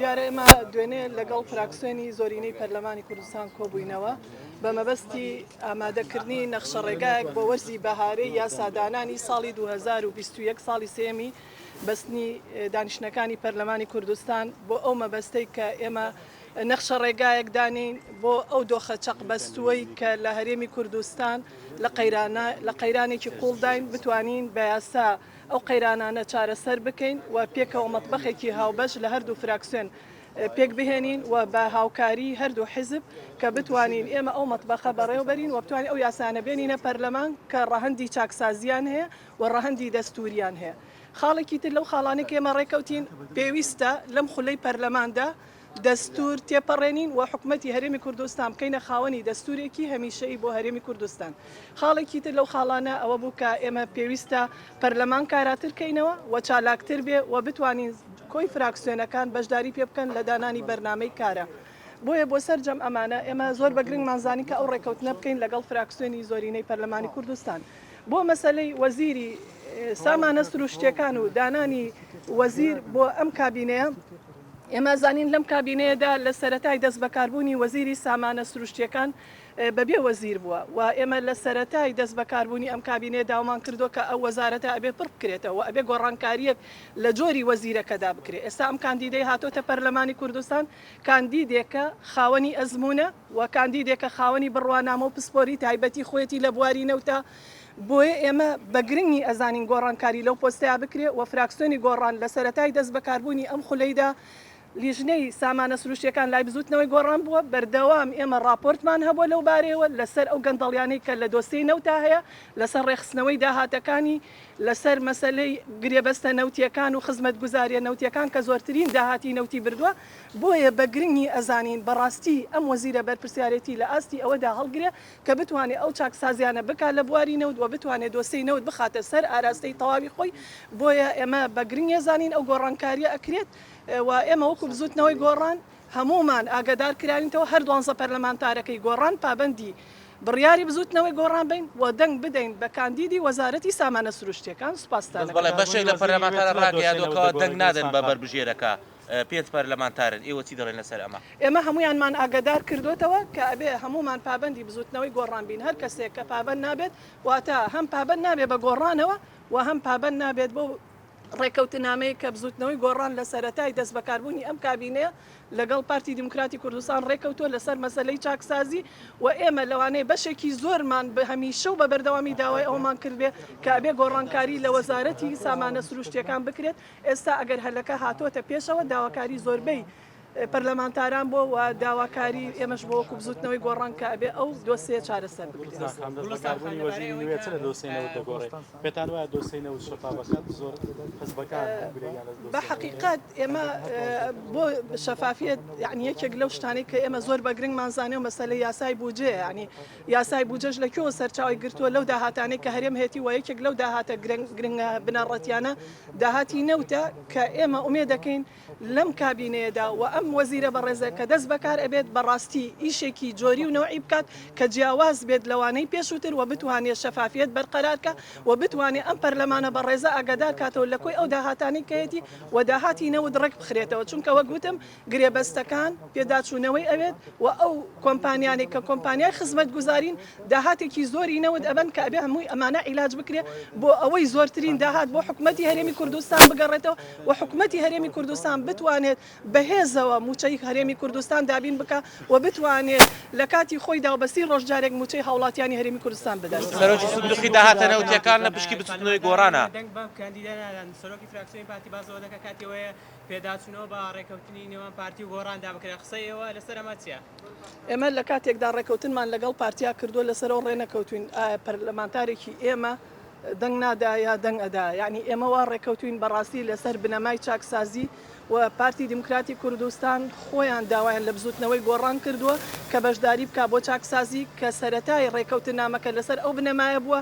دیارە ئێمە دوێنێ لەگەڵ فراکسیۆنی زۆرینەی پەرلەمانی کوردستان کۆبووینەوە بە مەبەستی ئامادەکردنی نەخشەڕێگایەک بۆ وەرزی بەهارەی یاسادانانی ساڵی 2021 ساڵی سێیەمی بەستنی دانیشتنەکانی پەرلەمانی کوردستان بۆ ئەو مەبەستەی کە ئێمە نەخشەڕێگایەک دانێین بۆ ئەو دۆخە چەقبەستووەی کە لە هەرێمی کوردستان لە قەیرانە لە قەیرانێکی قووڵداین بتوانین بە یاسا ئەو قەیرانانە چارەسەر بکەین و پێکەوە مەتبەخێکی هاوبەش لە هەردوو فراکسیۆن پێک بهێنین و بە هاوکاری هەردوو حیزب کە بتوانین ئێمە ئەو مەتبەخە بەڕێوەبەرین و بتوانین ئەو یاسایانە بێنینە پەرلەمان کە ڕەهەندی چاکسازییان هەیە و ڕەهەندی دەستووریان هەیە. خاڵێکی تر لەو خاڵانەی کە ئێمە ڕێکەوتین پێویستە لەم خولەی پەرلەماندا دەستوور تێپەڕێنین و حکومەتی هەرێمی کوردستان بکەینە خاوەنی دەستوورێکی هەمیشەیی بۆ هەرێمی کوردستان. خاڵێکی تر لەو خاڵانە ئەوە بوو کە ئێمە پێویستە پەرلەمان کاراتر کەینەوە و چالاکتر بێ و بتوانین کۆی فراکسیۆنەکان بەشداری پێ بکەن لە دانانی بەرنامەی کارا. بۆیە بۆ سەرجەم ئەمانە ئێمە زۆر بە گرنگمان زانی کە ئەو ڕێکەوتنە بکەین لەگەڵ فراکسیۆنی زۆرینەی پەرلەمانی کوردستان. بۆ مەسەلەی وەزیری سامانە سروشتیەکان و دانانی وەزیر بۆ ئەم کابینەیە، ئێمە زانین لەم کابینەیەدا لە سەرەتای دەستبەکاربوونی وەزیری سامانە سروشتیەکان بەبێ وەزیر بووە و ئێمە لە سەرەتای دەستبەکاربوونی ئەم کابینەیە داوامان کردووە کە ئەو وەزارەتە ئەبێ پڕ بکرێتەوە و ئەبێ گۆڕانکارییەک لە جۆری وەزیرەکەدا بکرێت. ئێستا ئەم کاندیدەی هاتۆتە پەرلەمانی کوردستان کاندیدێکە خاوەنی ئەزموونە و کاندیدێکە خاوەنی بڕوانامە و پسپۆری تایبەتی خۆیەتی لە بواری نەوتا، بۆیە ئێمە بە گرنگی ئەزانین گۆڕانکاری لەو پۆستەیا بکرێ و فراکسیۆنی گۆڕان لە سەرەتای دەستبەکاربوونی ئەم خولەیدا لیژنەی سامانە سروشتیەکان لای بزوتنەوەی گۆڕان بووە، بەردەوام ئێمە ڕاپۆرتمان هەبووە لەو بارەیەوە لەسەر ئەو گەندەڵیانەی کە لە دۆسیەی نەوتا هەیە، لەسەر ڕێکخستنەوەی داهاتەکانی، لەسەر مەسەلەی گرێبەستە نەوتیەکان و خزمەتگوزاریە نەوتیەکان کە زۆرترین داهاتی نەوتی بردووە، بۆیە بە گرنگی ئەزانین بەڕاستی ئەم وەزیرە بەرپرسیارێتی لە ئاستی ئەوەدا هەڵگرێ کە بتوانێ ئەو چاکسازیانە بکات لە بواری نەوت و بتوانێ دۆسێی نەوت بخاتە سەر ئاراستەی تەواوی خۆی، بۆیە ئێمە بە گرنگ ئەزانین ئەو گۆڕانکاریە ئەکرێت و ئێمە وەکو بزوتنەوەی گۆڕان هەموومان ئاگادار کراوینتەوە هەر دوانزە پەرلەمانتارەکەی گۆڕان پابەندی بڕیاری بزوتنەوەی گۆڕان بین و دەنگ بدەین بە کاندیدی وەزارەتی سامانە سروشتیەکان سوپاستان بەڵێ ئەکەم. بەشێک لە پەرلەمانتاران ڕاگەیاندووە کەوا دەنگ نادەن بە بەربژێرەکە، پێنج پەرلەمانتارن، ئێوە چی دەڵێن لەسەر ئەمە؟ ئێمە هەموویانمان ئاگادار کردۆتەوە کە ئەبێ هەموومان پابەندی بزوتنەوەی گۆڕان بین، هەر کەسێک کە پابەند نابێت واتە هەم پابەند نابێت بە گۆڕانەوە و هەم پابەند نابێت بەو ڕێککەوتنامەیە کە بزوتنەوەی گۆڕان لە سەرەتای دەستبەکاربوونی ئەم کابینەیە لەگەڵ پارتی دیموکراتی کوردستان ڕێککەوتووە لەسەر مەسەلەی چاکسازی و ئێمە لەوانەیە بەشێکی زۆرمان بە هەمیشە و بە بەردەوامی داوای ئەوەمان کردبێ کە ئەبێ گۆڕانکاری لە وەزارەتی سامانە سروشتییەکان بکرێت، ئێستا ئەگەر هەلەکە هاتۆتە پێشەوە داواکاری زۆربەی پەرلەمانتاران بووە و داواکاری ئێمەش بووە وەکو بزوتنەوەی گۆڕان کە ئەبێ ئەو دۆسێیە چارەسەر بکرێت. گوڵستان دەستبەکاربوونی وەزیری نوێ چ لە دۆسێی نەوت دەگۆڕێت؟ پێتان وایە دۆسێی نەوت شەفافەکات؟ زۆر حزبەکان گرنگیان لە دۆسێی بە حەقیقەت ئێمە بۆ شەفافیەت یانی یەکێک لەو شتانەی کە ئێمە زۆر بە گرنگمان زانیوە مەسەلەی یاسای بودجەیە یانی یاسای بودجەش لە کوێوە سەرچاوەی گرتووە لەو داهاتانەی کە هەرێم هەیەتی و یەکێک لەو داهاتە گرنگە بنەڕەتیانە داهاتی نەوتە کە ئێمە ئومێد دەکەین لەم کابینەیەدا و ئەم وەزیرە بەڕێزە کە دەست بەکار ئەبێت بەڕاستی ئیشێکی جۆری و نەوعی بکات کە جیاواز بێت لەوانەی پێشووتر و بتوانێت شەفافیەت بەرقەرار کا و بتوانێت ئەم پەرلەمانە بەڕێزە ئاگادار کاتەوە لە کۆی ئەو داهاتانەی کە هەیەتی و داهاتی نەوت ڕێک بخرێتەوە چونکە وەک وتم گرێبەستەکان پێداچوونەوەی ئەوێت و ئەو کۆمپانیانەی کە کۆمپانیای خزمەتگوزارین داهاتێکی زۆری نەوت ئەبەن کە ئەبێ هەمووی ئەمانە عیلاج بکرێ بۆ ئەوەی زۆرترین داهات بۆ حکومەتی هەرێمی کوردستان بگەڕێتەوە و حکومەتی هەرێمی کوردستان بتوانێت بەهێزەوە مووچەی هەرێمی کوردستان دابین بکا و بتوانێت لە کاتی خۆیدا و بە سی ڕۆژ جارێک مووچەی هاوڵاتیانی هەرێمی کوردستان بدات. سەرۆکی سندوقی داهاتە نەوتییەکان لە پشکی بزوتنەوەی گۆڕانە. دەنگ بەم کاندیدە نادەن، سەرۆکی فراکسیۆنی پارتی باس لەوە دەکات کاتی ئەوەیە پێداچوونەوە بە ڕێککەوتنی نێوان پارتی و گۆڕاندا بکرێت، قسەی ئێوە لەسەر ئەمە چییە؟ ئێمە لە کاتێکدا ڕێککەوتنمان لەگەڵ پارتیا کردووە لەسەر ئەو ڕێنەکەوتوین ئایا پەرلەمانتارێکی ئێمە دەنگ نادا یا دەنگ ئەدا یانی ئێمە وا ڕێککەوتوین بەڕاستی لەسەر بنەمای چاکسازی و پارتی دیموکراتی کوردستان خۆیان داوایان لە بزوتنەوەی گۆڕان کردووە کە بەشداری بکا بۆ چاکسازی کە سەرەتای ڕێککەوتنامەکە لەسەر ئەو بنەمایە بووە.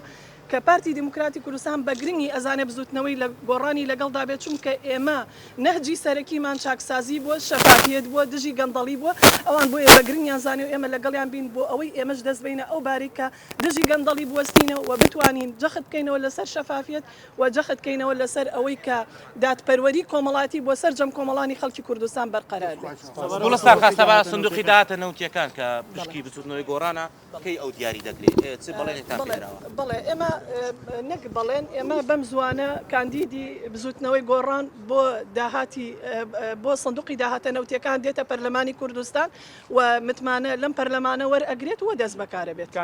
کە پارتی دیموکراتی کوردستان بە گرنگی ئەزانێ بزوتنەوەی لە گۆڕانی لەگەڵدا بێت چونکە ئێمە نەهجی سەرەکیمان چاکسازی بووە، شەفافیەت بووە، دژی گەندەڵی بووە، ئەوان بۆیە بە گرنگیان زانی و ئێمە لەگەڵیان بین بۆ ئەوەی ئێمەش دەست بەینە ئەو بارەی کە دژی گەندەڵی بوەستینەوە و بتوانین جەخت بکەینەوە لەسەر شەفافیەت و جەخت کەینەوە لەسەر ئەوەی کە دادپەروەری کۆمەڵایەتی بۆ سەرجەم کۆمەڵانی خەڵکی کوردستان بەرقەرار بێت. گوڵستان خان سەبارەت سندوقی داهاتە نەوتییەکان کە پشکی بزوتنەوەی گۆڕانە، کەی ئەو دیاری دەکرێت؟ چ بەڵێنێکتان پێدراوە؟ بەڵێ ئێمە نەک بەڵێن، ئێمە بەم زووانە کاندیدی بزووتنەوەی گۆڕان بۆ داهاتی بۆ سندوقی داهاتە نەوتیەکان دێتە پەرلەمانی کوردستان و متمانە لەم پەرلەمانە وەرئەگرێت و دەست بەکارە بێت.